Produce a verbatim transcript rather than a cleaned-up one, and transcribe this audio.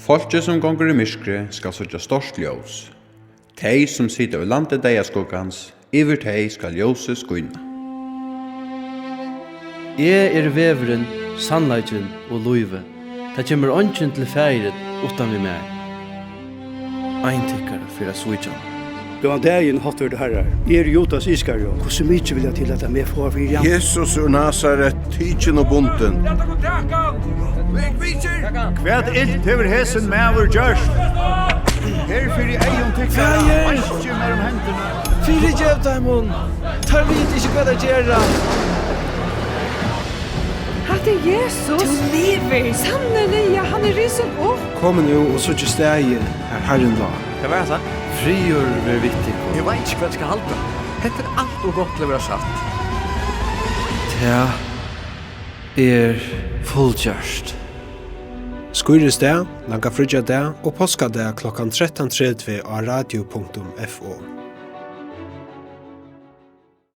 Fólkið, sum gongur í myrkri, skal síggja stórt ljós. Tey, sum sita í landi deyðaskuggans, yvir tey skal ljósið skína. Eg eri vegurin, sannleikin og lívið. Tað kemur eingin til Faðirin uttan við mær. Ein tykkara fer at svíkja meg. Góðan dagin, háttvirdu harrar. Eg eri Judas Iskariot. Hvussu mikið vilja tit lata meg fáa fyri hann? Jesus úr Nasaret, tikin og bundin. Hvat ilt hevur hesin maður gjørt? Her fyri eygum tykkara, Faðir! Vaski mær um hendurnar. Fyrigev teimum, teir vita ikki, hvat teir gera. Hatta er Jesus. Tú livir. Sanniliga, hann er risin upp. Komið nú og síggið staðið, har Harrin lá. Hvat var hann sa? Friður veri við tykkum. Eg veit ikki, hvat eg skal halda. Hetta er alt ov gott til at vera satt. Tað er fullgjørt. Skírhúsdag, langa fríggjadag og páskadag klokkan trettan tretivu á radio punktum f o.